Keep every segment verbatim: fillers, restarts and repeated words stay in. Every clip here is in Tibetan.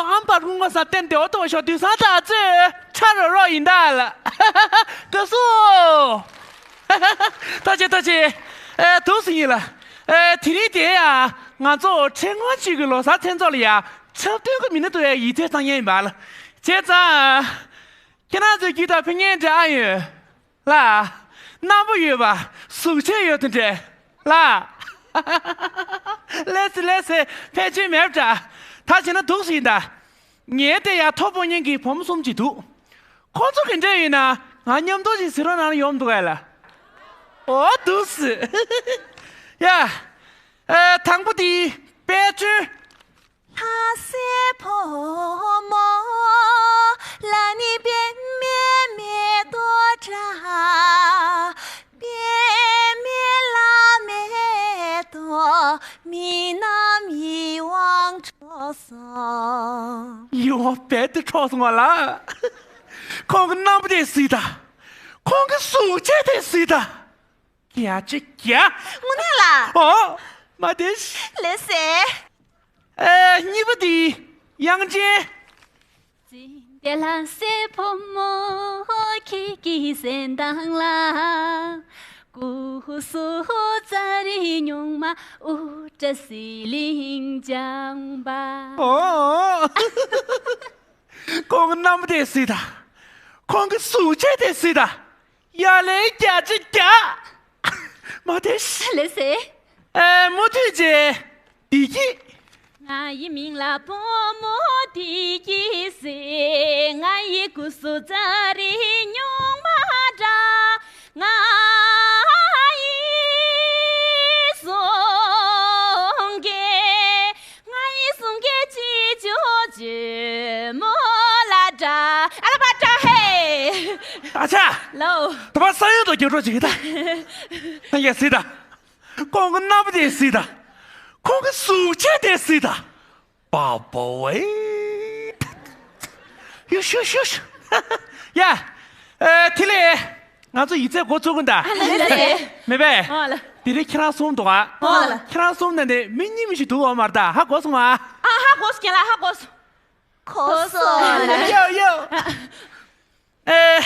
ཨམ་པ་རུང་བ་ས་བསྟན་ཏེ་འོ་ཏོ་ཤོ་དུས་སང་ད་ཚོད་ཁྲ་རོ་རོ་ཡིན་ད་ལ། དུ་སུ། ཐ་ཆེ་ཐ་ཆེ། ཨེ་དུ་སུ་ཡིན་ལ། ཨེ་དེ་རིང་དེ་ཡ་ང་ཚོ་ཁྲེ་ངོ་གཅིག་གི་ལོ་གསར་མཚན་ཚོགས་ལ་ཡ་ཆབ་མདོ་གི་མི་ནི་དུ་ཡ་ཡིད་ཚེ་གཙང་ཡན་ཡིན་པ་ལ། བྱས་ཙང་། ཁྱེད་རང་ཚོའི་རྒྱུད་དང་ཕན་ངན་འདྲ་ཨ་ཡོད། ལ། སྣང་བ་ཡོད་པ། གཟུགས་བྱད་ཡོད་དུ་འདྲེ། ལ། ལེ་སི་ལེ་སི་ཕལ་ཆེར་མེད་པ་འདྲ། ད་བྱས་ན་སྡུག་སི་ཡིན་ད། ངའི་དེ་ཡ་ཐོ་པོ་ཉན་གྱི་བུ་མོ་གསུམ་གྱི་འདུག་ཁོ་ཚོ་གི་འདྲ་ཡིན་ན་ང་མཉམ་དུ་ཞིག་ཟི་རོ་ནང་ཡོང་འདུག་ཨ་ལ། ཨོ་སྡུག་སི། ཡ། ཨེ་དང་པོ་དེ་དཔལ་སྤྲུལ། ལྷ་སའི་བུ་མོ་ལ་ནི་པདྨའི་མེ་ཏོག་འདྲ། པདྨའི་ལ་མེ་ཏོག་མི་རྣམས་ཡིད་དབང་འཕྲོག་སོང་། ཡིད་དབང་རྦད་དེ་འཕྲོག་སོང་བ་ལ། ཁོང་གི་རྣམ་པ་དེ་སི་ད། ཁོང་གི་གཟུགས་བྱད་དེ་སི་ད། རྒྱ་ཆེ་རྒྱ། དངོས་གནས་ལ། ཨོ། མ་དེ། ལེ་སེ། ཨེ་གཉིས་པ་དེ་དབྱངས་ཅན། འཛིན་དེ་ལ་སེ་ཕོ་མོ་ཁྱེད་ཀྱི་སེམས་གཏམ་ལ། ཀུ་སུ་ཙ་རི་ཉུང་མ་ཨུ་ཏྲ་སི་ལིང་ལྗང་པ། ཨོ། ཁོང་གི་རྣམ་པ་དེ་སི་ད། ཁོང་གི་གཟུགས་བྱད་དེ་སི་ད། ཡ་ལེ་རྒྱ་ཆེ་རྒྱ། མ་དེ་ཤི། ལེ་སེ། ཨེ་མུ་མཐུད་བྱས། བདེ་སྐྱིད། ང་ཡི་མིང་ལ་བུ་མོ་བདེ་སྐྱིད་ཟེར། ང་ཡི་ཀུ་སུ་ཙ་རི་ཉུང་མ་འདྲ། ང་ཡི་གསུང་སྐད། ང་ཡི་གསུང་སྐད་ཅི་ཅོ་ཅོ་མོ་ལ་འདྲ། ཨ་ལ་པ་འདྲ་ཧེ། ཨ་ཅག་ལོ། ད་པ་ས་ཡོད་དོ་རྒྱུ་འགྲོ་ཅིག་གི་ད། ཡ་སི་ད། ཁོང་གི་རྣམ་པ་དེ་སི་ད། ཁོང་གི་གཟུགས་བྱད་དེ་སི་ད། པ་པོ་ཝེ། ཡུ་ཤུ་ཤུ་ཤུ། ཡ། ཨེ་དེ་ལས། ང་ཚོ་ཡིག་ཚད་འགོ་ཚུགས་ཀྱི་འདུག་ཨ་ལེ་ལེ། མེད་པས། ཨོ་ལ། དེ་རིང་ཁྱེད་རང་གསུམ་འདུག་ཨ། ཨོ་ལ། ཁྱེད་རང་གསུམ་ནང་ནས་མི་གཉིས་མི་ཞིག་འདུག་ཨོ་མར་ད་ཧ་གོ་སོང་ཨ། ཨ་ཧ་གོ་སོང་ཁྱེད་ལ་ཧ་གོ་སོང་། གོ་སོང་། ཡོ་ཡོ། ཨེ།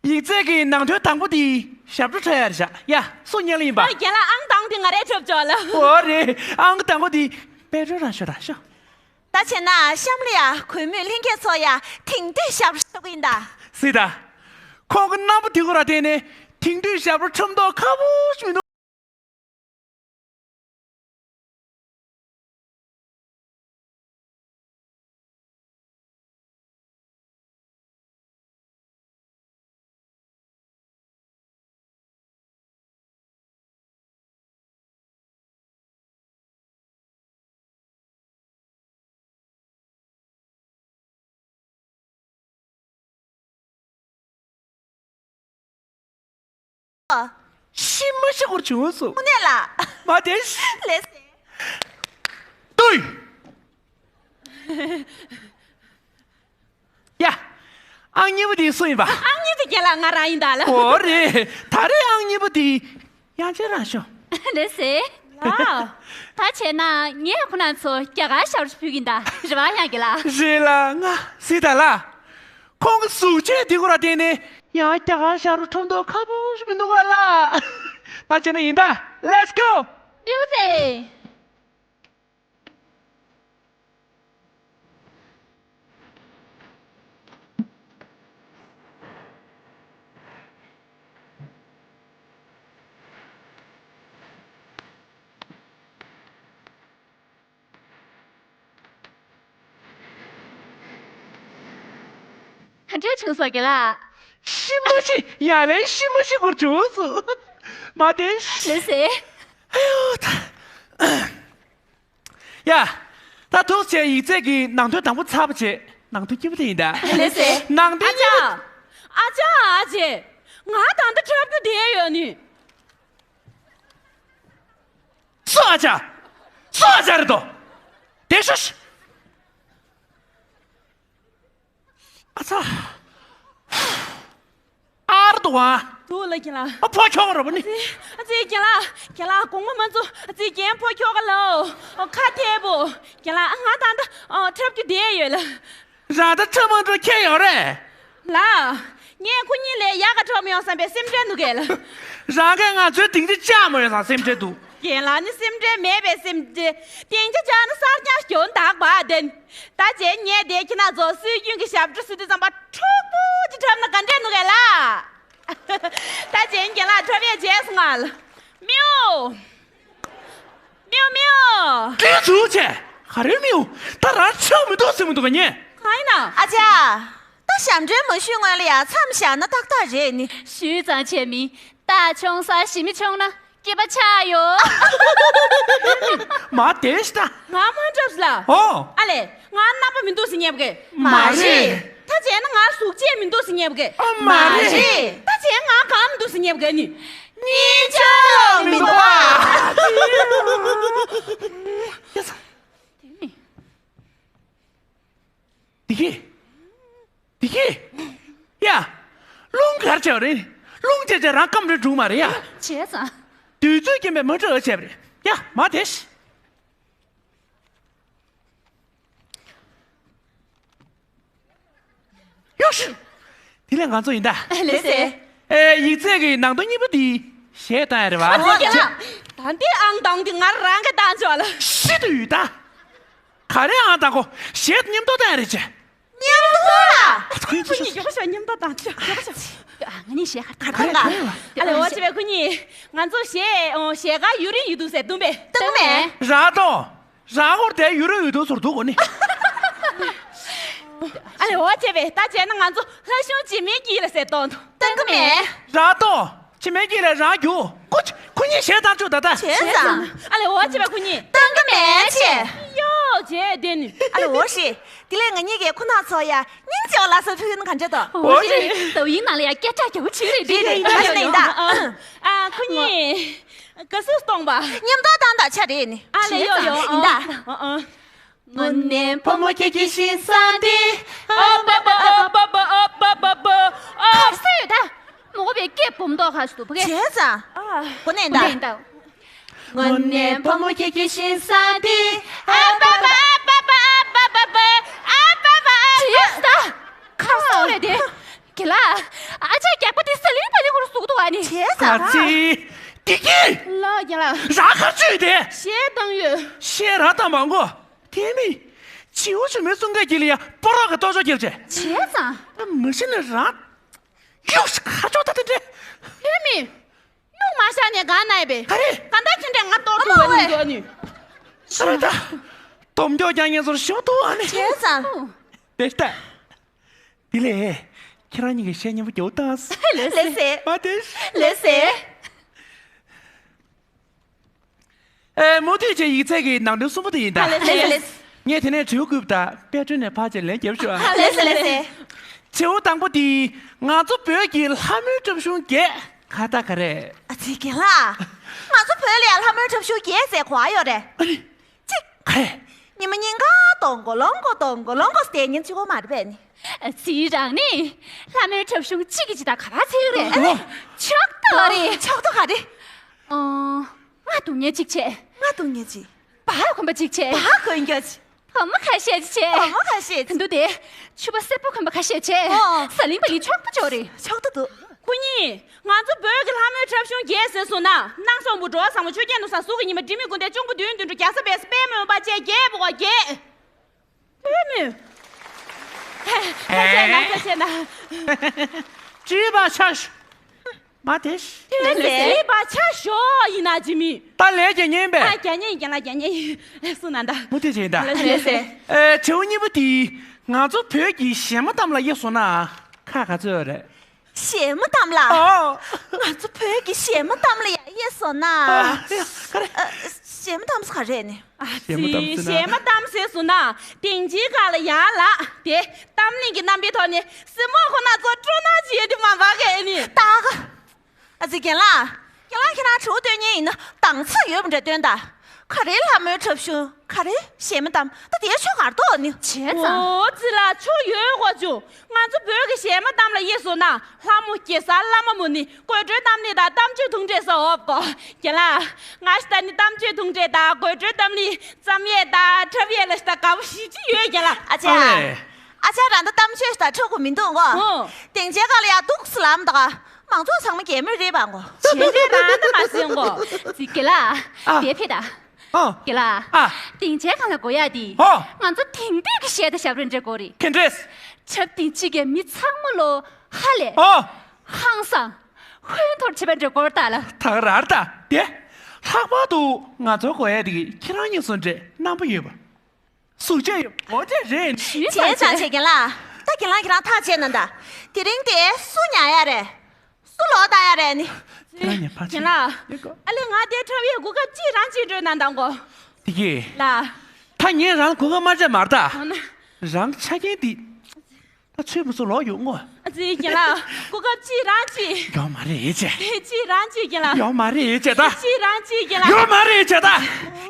ཡིག་ཚད་ཀྱི་ནང་དོན་དང་པོ་དེ་ཞབས་བྲོ་འཁྲབ་ཡ་རེད་བཞག་ཡ་སུ་ཉན་ལ་ཡིན་པ། ཨ་རྒན་ལགས་ཨང་དང་དེ་ང་རས་འཁྲབ་ཆོག་ལ། ཨོ་རེད་ཨང་དང་པོ་དེ་དཔལ་སྒྲོན་རང་ཤོད་ད་ཤོད། ད་བྱས་ན་གཤམ་ལ་ཡ་གུས་མོས་ལྷན་རྒྱས་ཚོ་ཡ་དེང་དུས་ཞབས་བྲོ་འཁྲབ་ཀྱི་ཡིན་ད། སྲིད་ད། ཁོང་གི་རྣམ་པ་དེ་ཁོ་ར་བལྟས་ནས་དེང་དུས་ཞབས་བྲོ་འཁྲབ་མདོག་ཁ་པོ་ཞིག་མི་འདུག་ཤི་མ་ཤི་སྐོར་བྱུང་སོང་། དངོས་གནས་ལ། མ་དེ་ཤི། ལེ་སེ། ལྟོས། ཡ། ཨང་གཉིས་པ་དེ་སུ་ཡིན་པ། ཨང་གཉིས་པ་རྒན་ལགས་ང་རང་ཡིན་ད་ལ། ཨོ་རེད། ད་རེས་ཨང་གཉིས་པ་དེ་དབྱངས་ཅན་རང་ཤོག་ལེ་སེ། ལའོ། ད་བྱས་ན་ངས་ཁོ་རང་ཚོ་རྒྱ་གར་ཞབས་བྲོ་ཕུལ་གྱིན་ད་རེད་བ་དབྱངས་རྒན་ལགས། རེད་ལ་ང་སྲིད་ད་ལ། ཁོང་གི་གཟུགས་བྱད་དེ་ཁོ་ར་བལྟས་ནས་ཡང་རྒྱ་གར་ཞབས་བྲོ་འཁྲབ་མདོག་ཁ་པོ་ཞིག་མི་འདུག་ག་ལ། ད་བྱས་ན་ཡིན་ད། Let's go། ཡོད་ཟེ། ག་འདྲ་བྱུང་སོང་རྒན་ལགས། ཤི་མ་ཤི་ཡ་ལན་ཤི་མ་ཤི་སྐོར་བྱུང་སོང་། མ་དེ་ལེ་སེ། ཨ་ཡོ་ད། ཡ། ད་ཐུགས་རྗེ་ཆེ། ཡིག་ཚད་ཀྱི་ནང་དོན་དང་པོ་ཚར་བ་བྱས། ནང་དོན་གཉིས་པ་དེ་ཡིན་ད། ལེ་སེ། ནང་དོན་ཨ་གཉིས་ཅག་པ། ཨ་ཅག་ཨ་ཅེ། ང་ད་ལྟ་འཁྲབ་རྒྱུ་བསྡད་ཡོད་ནི། སུ་ཨ་ཅག་སུ་ཨ་ཅག་རེད་དོ། དེ་ཤོ་ཤི། ཨ་ཚ། ཨར། འདུག་ཨ། འདུག་ལ་རྒན་ལགས། ཨ་ཕོ་ཁྱོ་ག་རོ་པ་ནི། ཨ་ཙི་རྒན་ལགས། རྒན་ལགས་དགོངས་པ་མ་ཚོམ། ཨ་ཙི་རྒན་ཕོ་ཁྱོ་ག་ལའོ། ཨོ་ཁ་ཐེ་པོ། རྒན་ལགས་ང་ད་ལྟ་ཨོ་འཁྲབ་རྒྱུ་བསྡད་ཡོད་ལ། རང་ད་འཁྲབ་མ་འགྲོ་ཁྱེད་ཡོད་རེད། ལགས། ངས་ཁོ་གཉིས་ལས་ཡག་ག་འཁྲབ་མི་ཡོང་བསམ་པའི་སེམས་ཁྲལ་འདུག་གས་ལ། རང་གིས་ང་ཚོའི་སྡིངས་ཆ་བཅག་མ་ཡོང་བསམ་སེམས་ཁྲལ་འདུག་རྒན་ལགས་ནི་སེམས་ཁྲལ་མེད་པའི་སེམས་ཁྲལ། སྡིངས་ཆ་བཅག་ན་གསར་རྐྱང་སྐྱོན་དག་པ་དེ། ད་བྱས་ངས་དེ་ཁྱེད་རང་ཚོ་སྲོལ་རྒྱུན་གྱི་ཞབས་བྲོ་སྲོལ་དུས་ཙམ་པ་འཁྲུག་པོ་ཅིག་འཁྲབ་ན་ག་འདྲས་འདུག་གས་ལ། ད་བྱས་རྒན་ལགས་འཁྲབ་ཡས་བྱས་སོང་ང་ལ། མིའུ། མིའུ་མིའུ། ཀྲེ་ཚུ་ཆེ། ག་རེ་མིའུ། ད་རང་ཆགས་མི་འདུག་ཟེར་མི་འདུག་ག་ངས། གང་ཡིན་ན། ཨ་ཅག་ད་ཞབས་བྲོའི་མ་ཞུས་སྔོན་ལ་ཡ་མཚམས་བཞག་ན་ཏག་ཏག་རེད་ནི། ཞུས་ཙང་བྱས་མིན། ད་ཆུང་ས་ཞི་མི་ཆུང་ན་སྐྱེས་པ་ཆགས་ཡོད། མ་དེ་ཤི་ད། ང་མ་འགྲབས་ལ། ཨོ། ཨ་ལས། ང་རྣམ་པ་མི་འདུག་ཟེར་ཉེ་བ་གས། མ་རེད། ད་བྱས་ན་ང་གཟུགས་བྱད་མི་འདུག་ཟེར་ཉེ་བ་གས། ཨ་མ་རེད། ད་བྱས་ང་གང་མི་འདུག་ཟེར་ཉེ་བ་གས་ནི། གཉིས་ཆ་ཡང་མི་འདུག་ཨ། འདི་གི། འདི་གི། ཡ། རླུང་གར་བྱས་པ་རེད། རླུང་བྱས་བྱས་རང་སྐམ་རེ་འགྲོ་མ་རེད་ཡ། བྱས་ཙང་། དུས་ཚོད་རྐྱེན་པས་མ་འགྲོ་བྱས་པ་རེད། ཡ་མ་དེ་ཤི། ཡོ་ཤི། དེ་ལས་ང་ཚོ་ཡིན་ད། ལགས་སེ། ཨེ་ཡིག་ཚད་ཀྱི་ནང་དོན་གཉིས་པོ་དེ་གཞས་བཏང་ཡ་རེད་བ། ཨ་ཙི་རྒན་ལགས། ད་འདི་ཨང་དང་དེ་ང་རང་གིས་བཏང་ཆོག་ལ། ཤི་དུ་ཡོད་ད། ག་རེ་ཨང་དང་གོ་གཞས་མཉམ་དུ་བཏང་ཡ་རེད་ཅེ། མཉམ་དུ་ལ། ཁོ་གཉིས་ཁོ་གཉིས་མགྱོགས་པོ་ཤོག་མཉམ་དུ་བཏང་ཆོག་མགྱོགས་པོ་ཤོག་ང་གཉིས་གཞས་ག་ག་རེ་ག་ཨ་ལས་འོ་ཅེ་བས་ཁོ་གཉིས་ང་ཚོ་གཞས་ཨོ་གཞས་ག་ཡུ་རིང་ཡུ་དུ་ཟེར་དུམ་པས། དུམ་པས། ར་དོ། རང་ཧོར་དེ་ཡུ་རོ་ཡུ་ཐུག་ཟུར་འདུག་གོ་ནི། ཨ་ལས་འོ་བྱས་པས་ད་བྱས་ན་ང་ཚོ་ལྷ་གཞུང་འཇིགས་མེད་སྐྱིད་ལ་ཟེར་གཏོང་དུ། གཏོང་གི་མེད། རང་གཏོང་། འཇིགས་མེད་སྐྱིད་ལ་རང་རྒྱུག་ཁོ་ཁོ་གཉིས་གཞས་བཏང་བཅུག་ད་ལྟ། བྱས་ཙང་། ཨ་ལས་འོ་བྱས་པས་ཁོ་གཉིས། གཏོང་གི་མེད་བྱས། ཡོ་བྱས་དེ་ནི། ཨ་ལས་འོ་ཤི། དེ་ལས་ང་གཉིས་ཀྱིས་ཁོ་ན་ཚོ་ཡ་སྙིང་རྗེ་བ་ལ་སོ་ཕུལ་ན་ག་འདྲ་དོ། འོ་ཤི། ཏོ་ཡིན་ནང་ལ་ཡ་སྐད་གྲགས་རྒྱ་བོ་ཆེ་རེད་དེ་རེད་ད་ཡིན་ད། ཨ་ཁོ་གཉིས། ག་སུས་གཏོང་པ། མཉམ་དུ་བཏང་དང་ཆ་རེད་ནི། ཨ་ལས་ཡོ་ཡོ་ཡིན་ད། ཨ་ཨ། དངོས་གནས་བུ་མོ་ཁྱེད་ཀྱི་ཞིང་ས་འདི། ཨ་པ་པ་ཨ་པ་པ་ཨ་པ་པ་པ། ཨ་སུ་ཡོད་ད། མོ་གོ་བའི་སྐད་བུམ་མདོག་ཁ་སུ་བུ་གས། བྱས་ཙང་། ཨ། གོ་ནས་ད། གོ་ནས་ད། དངོས་གནས་བུ་མོ་ཁྱེད་ཀྱི་ཞིང་ས་འདི། ཨ་པ་པ་ཨ་པ་པ་ཨ་པ་པ་པ། ཨ་པ་པ་ཨ་པ། བྱས་ད། ཁ་སོ་རེད་དེ། གི་ལ། ཨ་ཅག་རྒྱག་པ་དེ་ས་ལིང་པ་ལིང་ཁོ་རུ་ཟུག་འདུག་ཨ་ནི། བྱས་ཙང་། ག་ཚི། དེ་གི། ལོ་རྒན་ལགས། རང་ཁ་ཚུད་དེ། གཞས་བཏང་ཡོད། གཞས་རང་བཏང་མང་གོ། དེ་མིན། བྱིའུ་ཆུ་མོའི་གསུང་སྐད་ཀྱི་ལ་ཡ་སྤོ་རོག་གི་ལྟོ་ཅོག་ཁྱེར་བྱས། བྱས་ཙང་། མི་ཤི་ནི་རང་། ཡོག་ཤི་ཁ་ཅོག་ད་དེ་འདྲས། དེ་མིན། གཡུག་མ་བཞག་ནས་གང་ན་ཡོད་པས། ག་རེ། ག་འདྲ་ཁྱེད་འདྲས་ང་གཏོར་ཐུབ་པ་ནི་འདོད་ནི། ཨ་ར་ད། སྡོམ་སྐྱོག་རྒྱག་ངེས་ཚོར་ཞུ་ཐུབ་ཨ་ནི། བྱས་ཙང་། དེ་ལྟ། དེ་ལས། ཁྱེད་རང་གཉིས་ཀྱིས་གཞས་མཉམ་པོ་རྒྱག་བཏང་། ལགས་སེ། མ་དེ། ལགས་སེ། ཨེ་མུ་མཐུད་བྱས་ཡིག་ཚད་ཀྱི་ནང་དོན་གསུམ་པོ་དེ་ཡིན་ད། ལགས་སེ། ལགས་སེ། ངས་དེ་ནས་དྲིལ་བུ་བརྐུས་པ་དང་དཔལ་སྒྲོན་ནས་ཕར་ཕྱིར་ལན་བརྒྱབ་ཤོག་ཨ། ལགས་སེ་ལགས་སེ། དྲིལ་བུ་དང་པོ་དེ་ང་ཚོ་བོད་ཀྱི་ལྷ་མོའི་འཁྲབ་གཞུང་བརྒྱད་ཁ་བརྡ་ག་རེ། ཨ་ཙི་རྒན་ལགས། ང་ཚོ་བོད་ལ་ཡང་ལྷ་མོའི་འཁྲབ་གཞུང་བརྒྱད་ཟེར་གོ་བ་ཡོད་རེད། ཨ་ནི། གཅིག་ག་རེ། ཉི་མ་ཉིན་གང་དོང་གོ་ལོང་གོ་དོང་གོ་ལོང་གོ་ཟེར་ཉིན་གཅིག་པོ་མ་རེད་པས་ནི། ཨ་ཙི་རང་ནི། ལྷ་མོའི་འཁྲབ་གཞུང་གཅིག་གི་ཇི་ལྟར་ག་པར་ཚིག་རེད། ཨ་ནི། ཕྱོགས་གཏོགས་རེད། ཕྱོགས་གཏོགས་ག་རེ། ཨོ། ང་སྡུག་བསྔལ་གཅིག་བྱས། ང་སྡུག་བསྔལ་གཅིག་བར་གོན་པ་གཅིག་བྱས། བར་གོན་རྒྱུ་གཅིག་བུ་མོ་ཁ་ཤས་ཅིག་བྱས། བུ་མོ་ཁ་ཤས་ཅིག་དེ་འདུག་དེ། ཕྱུ་པ་སེར་པོ་གོན་པ་ཁ་ཤས་བྱས། ཨོ། ཟ་ལིང་པ་ལིང་ཕྱོགས་གཏོགས་ཅིག་རེད། ཕྱོགས་གཏོགས་འདུག་ཁོ་གཉིས། ང་ཚོ་བོད་ཀྱི་ལྷ་མོའི་འཁྲབ་གཞུང་བརྒྱད་ཟེར་སོང་ན། སྣང་སོགས་པོ་འགྲོ་བ་བཟང་པོ་ཆོས་རྒྱལ་ནོར་བཟང་གཟུགས་ཀྱི་ཉི་མ་འབྲི་མེད་ཀུན་ལྡན་གཅུང་པོ་བདུད་འདུལ་འགྲོ་རྒྱ་བཟའ་བལ་བཟའ་པད་མ་འོད་འབར་བཅས་བརྒྱད་པོ་བརྒྱད། ཨེ་མེ། ཁ་ཤས་ན་ཁ་ཤས་ན། བྲིས་པ་ཆ་ཤོ། མ་དེ་ཤི། ལགས་སེ། བྲིས་པ་ཆ་ཤོ་ཡིན་ན་ཇི་མི། ད་ལས་ཀྱི་ཉན་པས། ཨ་རྒྱ་ཉན་རྒྱ་ལ་རྒྱ་ཉན་སུ་ན་ད། མུ་མཐུད་བྱེད་ད། ལགས་སེ། ཨེ་དྲིལ་བུ་གཉིས་པོ་དེ་ང་ཚོ་བོད་ཀྱི་གཞས་མ་གཏམ་ལ་དབྱེ་སོང་ན་ཁ་ག་ཚོད་རེད། གཞས་མ་གཏམ་ལ། ཨོ། ང་ཚོ་བོད་ཀྱི་གཞས་མ་གཏམ་ལ་ཡ་དབྱེ་སོང་ན། ཨ་ཡ་ག་རེ། ཨ་གཞས་མ་གཏམ་ཟེར་ག་རེ་ནི། ཨ་ཙི། གཞས་མ་གཏམ་ཟེར་ན། གཞས་མ་གཏམ་ཟེར་སོང་ན། དེང་ཕྱིན་ཁ་ལ་ཡར་ལ་དེ་གཏམ་གླེང་གི་རྣམ་པའི་ཐོག་ནས་སྲིན་མོ་ཁོ་ན་ཚོ་སྤྲོ་སྣང་བྱེད་དུ་མ་འབག་གས་ནི། ད་ག་ཨ་ཙི་རྒན་ལགས། རྒན་ལགས་ཁྱེད་རང་དྲི་བ་བཏོན་མཁན་ཡིན་ན་དང་ཚིག་ཡོད་པ་འདྲ་བཏོན་ད། ག་རེ་ལྷ་མོའི་འཁྲབ་གཞུང་། ག་རེ་གཞས་མ་གཏམ། ད་དེ་ཆོ་གར་ཏོ་ནི། བྱས་ཙང་། འོ་ཙི་ལ་ཆོ་ཡོད་གོ་ཆུ། ང་ཚོ་བོད་ཀྱི་གཞས་མ་གཏམ་ལ་དབྱེ་སོང་ན། ལྷ་མོ་གེ་སར་བླ་མ་མོ་ནི་དགོད་བྲོའི་གཏམ་གླེང་དང་གཏམ་བརྗོད་ཐུང་གྲས་སོགས་འོབ་གོ། རྒན་ལགས། ང་ཤི་ད་ནི་གཏམ་བརྗོད་ཐུང་གྲས་དང་དགོད་བྲོའི་གཏམ་གླེང་། རྩོམ་ཡས་དང་འཁྲབ་ཡས་ལ་ཤི་ད་དགའ་པོ་ཞེ་ཅིག་ཡོད། རྒན་ལགས། ཨ་ཅག་ཨ་ལེ། ཨ་ཅག་རང་ད་གཏམ་བརྗོད་ཤི་ད་འཁྲབ་དགོས་མི་འདུག་གོ། ཨོ། སྡིངས་ཆའི་སྒང་ལ་ཡར་འདུག་སེ་ལངས་ད་ག་མང་ཚོགས་ཚང་མ་གད་མོ་རེད་པ་གོ། བྱས་རེད་ད་ད་མ་ཟིན་གོ། ཙི་རྒན་ལགས། ཨ། དེ་ཕེ་ད། ཨ། རྒན་ལགས། ཨ། སྡིངས་ཆའི་སྒང་ལ་དགོས་ཡ་དེ། ཨ། ང་ཚོ་དེང་དུས་ཀྱི་གཞས་དང་ཞབས་བྲོ་འདྲ་དགོས་རེད། ག་འདྲས། འཁྲབ་སྟེ་གཅིག་གི་མི་ཚང་མ་ལོ་ཧ་ལས། ཨ། ཧང་སང་། ཧོན་ཐོར་བྱེད་པ་འདྲ་དགོས་ད་ལ། ད་ག་རང་ད་དེ། ལྷག་པར་དུ་ང་ཚོ་དགོས་ཡ་དེ་ཁྱེད་རང་གཉིས་སུ་འདྲ་རྣམ་པ་ཡོད་པ། གཟུགས་བྱད་ཡོད་པ་དེ་རེད། ཞུས་བྱས་ཙང་བྱས་རྒན་ལགས། ད་རྒན་ལགས་ཁྱེད་རང་ཐག་བཅད་གནང་ད། དེ་རིང་དེ་སུ་ཉར་ཡ་རེད། སུ་ལོག་བཏང་ཡ་རེད་ནི། ཁྱེད་རང་ཉར་ཕར་རྒན་ཕྱིན་ལགས། ཡོད་གོ། ཨ་ལེ་ང་དེ་འཁྲབ་ཡས་གོ་སྐབས་གཅིག་རང་གཅིག་སྤྲོད་གནང་དང་གོ། དེ་གི། ལགས། ད་ངས་རང་གོ་སྐབས་མ་སྤྲད་མ་རེད་ད། འོ་ན། རང་ཆ་རྐྱེན་འདི། ད་ཚོད་མི་ཚོད་ལོག་ཡོང་ངོ་། ཨ་ཙི་རྒན་ལགས། གོ་སྐབས་གཅིག་རང་གཅིག་ཡོད་མ་རེད་ཅེ། གཅིག་རང་གཅིག་རྒན་ལགས། ཡོད་མ་རེད་ཅེ་ད། གཅིག་རང་གཅིག་རྒན་ལགས། ཡོད་མ་རེད་ཅེ་ད།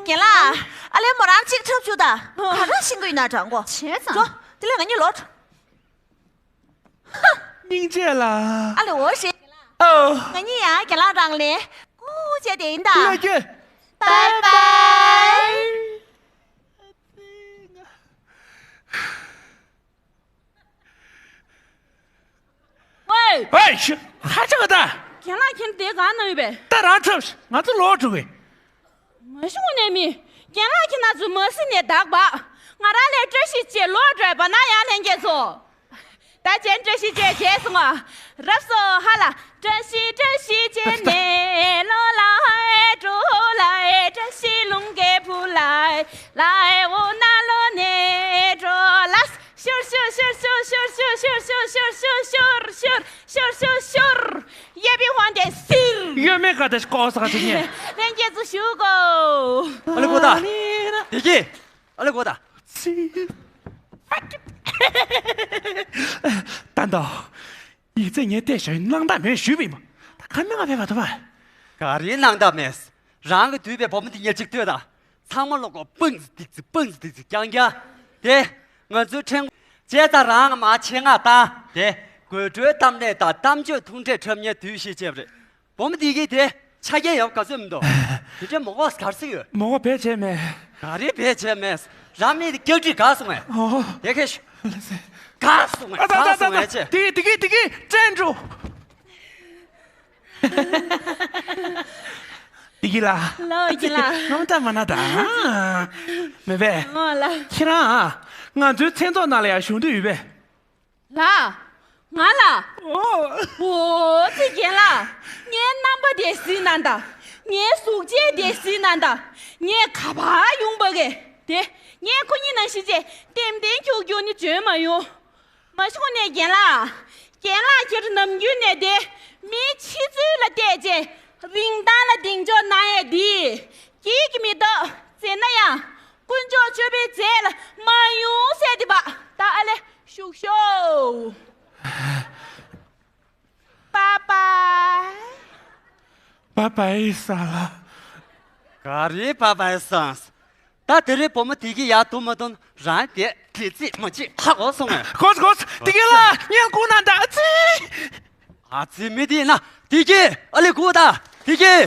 རྒན་ལགས། ཨ་ལེ་མོ་རང་གཅིག་འཁྲབ་བཅུག་ད། ག་རེ་ཤེས་ཀྱི་ཡོད་ན་དྲང་གོ། བྱས་ཙང་། འགྲོ། དེ་ལས་ང་གཉིས་ལོག་འགྲོ། སྙིང་རྗེ་ལ། ཨ་ལེ་འོ་ཞེས། ཨོ། ང་གཉིས་ཡང་རྒན་ལགས་རང་ལས་ཀུ་བྱས་ཏེ་ཡིན་ད། ཡ་ཀྱེ། བཱའི་བཱའི། ཝེ། ཝེ། ཧ་ཅང་ག་ད། རྒན་ལགས་ཁྱེད་དེ་གང་ན་ཡོད་པས། ད་རང་འཁྲབ་ང་ཚོ་ལོག་འགྲོ་གི། མ་ཤོང་ནས་མི། རྒན་ལགས་ཁྱེད་ན་ཚོ་མ་སི་ནས་བདག་པ། ང་རང་ལས་བཀྲ་ཤིས་ཅེས་ལོག་འགྲོ་བ་ན་ཡང་ལྷན་རྒྱས་ཚོ། ད་ཅན་བཀྲ་ཤིས་ཅེས་བྱས་སོང་ང་། རབ་སོ་ཧ་ལ། བཀྲ་ཤིས་བཀྲ་ཤིས་ཅེས་ནས་ལོ་ལ་ཧེ་འགྲོ་ལ་ཧེ། བཀྲ་ཤིས་ལུང་གའི་བུ་ལ་ཧེ། ལ་ཧེ་འོ་ན་ལོ་ནས་འགྲོ་ལ། ཤོར་ཤོར་ཤོར། གཡས་པའི་དབང་དེ་སིར། གཡོན་མའི་ཀ་དེ་ལྐོག་ཟ་ག་ཅིག་ཉེ། ལྷན་རྒྱས་ཚོ་ཞུ་གོ། ཨ་ལེ་གོ་ད། དེ་གི། ཨ་ལེ་གོ་ད། ད་འདོ། ཡིག་ཚད་ངས་བལྟས་ཞོར་སྣང་དག་མེད་ཞུས་པ་ཡིན་པ། ད་ག་མི་ང་བས་མ་ཐུབ་པ། ག་རེ་སྣང་དག་མེད། རང་གི་དུས་པའི་བུ་མོ་དེ་ཉལ་གཅིག་ལྟོས་དང་། ཚང་མ་ལོག་གོ་སྤུན་ཟི་ཏིག་ཙི་སྤུན་ཟི་ཏིག་ཙི་རྐྱང་རྐྱང་། དེ། ང་ཚོའི་ཕྲེང་། བྱས་ཙང་རང་མ་ཆེ་ང་ད། དེ། དགོད་བྲོའི་གཏམ་གླེང་དང་གཏམ་བརྗོད་ཐུང་གྲས་འཁྲབ་མཁན་དུས་ཤིག་བྱས་པ་རེད། བུ་མོ་དེ་གིས་དེ། ཆ་རྐྱེན་ཡག་ག་ཚོད་མི་འདུག་དེ་འདྲའི་མོ་གོ་ག་རེ་ཟེར་ཡོད། མོ་གོ་བེད་བྱས་མེད། ག་རེ་བེད་བྱས་མེད། རང་མི་དེ་སྐྱག་དྲི་ག་སོང་ངས། ཨོ། དེ་ཁེ་ཤུ། ག་སོང་ངས། ཨ་ད་ད་ག་སོང་ད་ངས་ད། ཅེ། དེ་གི་དེ་གི་དེ་གི་དྲན་འགྲོ། དེ་གི་ལ། ལོ་ཡི་ལ། ངམ་ད་མ་ན་ད། མེད་པས། ཨོ་ལ། ཁྱེད་རང་། ང་ཚོའི་མཚན་ཚོགས་ནང་ལ་ཡང་ཞུགས་འདོད་ཡོད་པས། ལ། ང་ལ། ཨོ། ཨོ་ཙི་རྒན་ལགས། ངའི་རྣམ་པ་དེ་གཟིགས་ན་ད། ངའི་གཟུགས་བྱད་དེ་གཟིགས་ན་ད། ངས་ག་པར་ཡོང་པ་གས་དེ། ངས་ཁོ་གཉིས་ནང་བཞིན་བྱས་ཏེམ་ཏེམ་ཁྱུག་ཁྱུག་ནི་བྱོན་མ་ཡོང་། མ་ཤོང་ནས་རྒན་ལགས། རྒན་ལགས་ཁྱེད་ནམ་རྒྱུན་ནས་དེ་མི་ཕྱི་ཚུལ་ལ་བལྟས་རྗེས་རིན་ཐང་ལ་གདེང་འཇོག་གནང་ཡས་འདི་སྐྱིད་ཀྱི་མི་འདུག་ཟེར་ན་ཡང་དཀོན་མཆོག་མཆོད་པའི་རྫས་ལ་མ་ཡོང་ཟེར་དེ་བ་ད་ཨ་ལེ་ཤུགས་ཤོག་པ་པ། པ་པའི་ས་ལ། ག་རེ་པ་པའི་ས། ད་དེ་རིང་བུ་མོ་དེ་གི་ཡར་འདུག་མ་འདུག་རང་དེ་དེ་རྩིས་མ་བྱེད་ཧ་གོ་སོང་ངས། གོ་གོ་དེ་གི་ལ་ངས་སྒུག་ན་ད་ཨ་ཙི། ཨ་ཙི་མི་དེ་ན་དེ་གི་ཨ་ལེ་སྒུག་ད་དེ་གི།